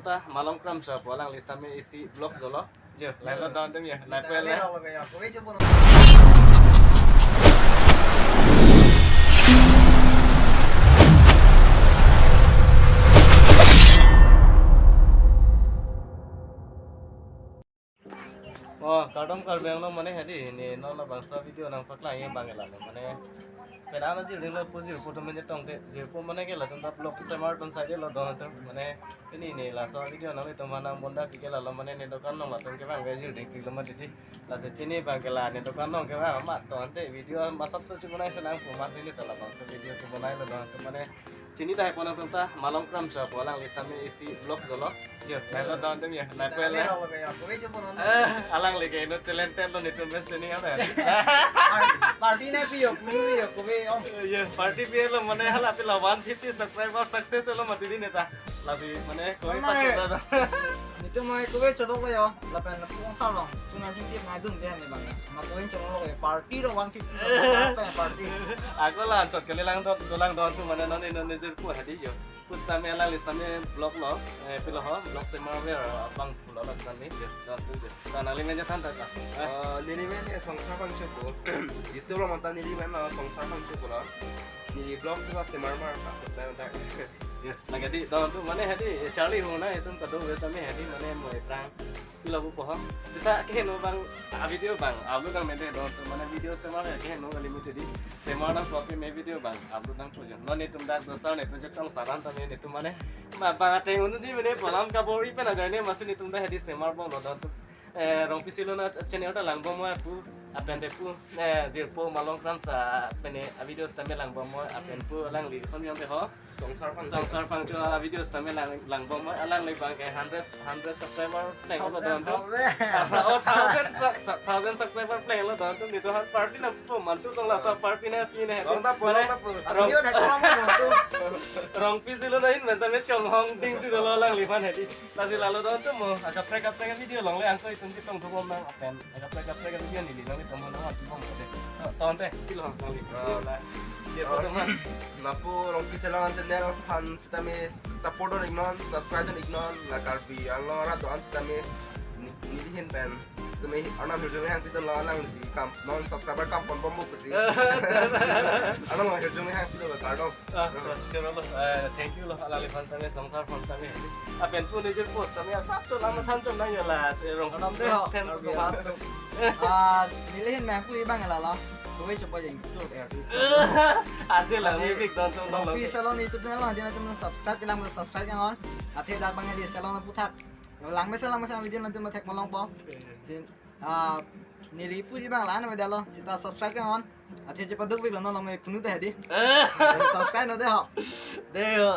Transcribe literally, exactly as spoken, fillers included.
Ta Malom Kramsa pu alangli sitame isi vlog dolo. Jo, lain lo don atum jo. Lain lo. Oh, kardom Karbi Anglong mane hedi, ne non labangso video nangpaklang abang ke lalo mane. Pen ana jirpo pu jirpo atum mane tongte, jirpo mane ke latum ta vlog semar ton saje lo don atum mane. Pini ne laso video nanglitum aphan nangpon da pi ke lalo mane ne dokan along latum kevang ve jirpo lo mati di. Lasi pini abang ke la ne dokan along kevang amat tongte video masap so chibonai si nangpo, masi ne ta labangso video kebonai lo don atum mane. Chini tahai pon atum ta Malom Kramsa pu alangli sitame isi vlog dolo. Jo, lain lo don atum jo. Lain lo. Eh, alangli ke inut talented lo, netum best ni apa? Party nangpi jo, punu jo, kove om. Jo, party pi lo mane hala pilo one fifty subscriber success lo mati di ne ta. Lasi mane kove. Mane, pachok da. Netum mai kove chodok lo jo. Lapen lapu ong salong. Chunga jingtip nai dun be ne bang. Ma kove chodok lo jo. Party lo one fifty subscriber party. Ako la chot kali lang don, dolang don atum mane non inut ne jirpo hedi jo. Pu sitame alangli sitame vlog lo, eh, pilo ho, vlog semar ver abang pulo la sitame, jo, don atum jo. Ta nangli men jathan ta ka. Eh, neli men, eh, Songsar Phangcho pu. YouTube lo mata neli men lo Songsar Phangcho pu lo. Neli vlog ta semar mar ka, ta, ta. Jo, nang hedi, don atum mane hedi, eh, Charlie ho na, itum kado ve tame hedi, mane mo eprang. Pilo pu poho. Seta keheno abang, a video abang, upload nang mete don atum mane video semar keheno kali mete di. Semar nangpo ke me video abang, upload nangpo jo. Non netum dak dosa netum chetong saran tame netum mane. Ma bang ateng unu di mane polam kabor-i pen ajoine masi netum dak hedi semar bom lo don atum. Eh, Rongpi Silon a channel ta langbom mo pu, lapen te pu, eh, jirpo Malom Kramsa pen a video sitame langbom mo, lapen pu alangli son yong te ho. Songsar Phangcho. Songsar Phangcho a video sitame lang, langbom mo, alangli abang ke hundred, hundred subscriber pleng lo don atum. Oh, thousand sa-, sa-, thousand subscriber pleng lo don atum, netum aphan party nangpo, mantu tong laso party nangpi ne. Long ta po, long ta po. Rong-, video thek ko mo tu. Rongpi Silon ahin men tame chonghong ding si dolo alangliphan hedi. Lasi lalo don atum mo, akaprek kaprek video longle angko itum ketong thubom nang apen. Akaprek kaprek video neli nangtum mo nang ati bom de. Oh, tongte, pilo nangli. Ah. Pilo na. Dia, oh, pertama. Lapu Rongpi Silon channel aphan sitame support dun iknon, subscribe dun iknon, la Karbi Anglong arat do-an sitame ni-, neli ahin pen. Tumi arnam hirjume hangpi dun lo, alangli kam non subscriber kam pon bom pusi. Arnam hirjume hangpi dun lo kardom. Ah, choro lo, eh, thank you lo, alangliphan tame, Songsar phan tame. Lapen pu ne jirpo tame, asap so lam than chom nang jo la, se Rongpi Silon de ho, fan Karbi ko Anglong bat. Ah, neli ahin men pu abang lalo. Kove chopo jeng tu er tu. Aje la, lasi ne big don atum Rongpi lo. Silon YouTube channel lo, aje netum subscribe kelang, subscribe nang on. Athe dak abang hedi Silon aphuthak. Lang mesen, lang mesen video nanti mathek malong po. Jin, ah, neli pu abang la na video lo, seta subscribe nang on. Athe chepaduk vek lo, non long me punu ta hedi. Subscribe non de ho. De ho.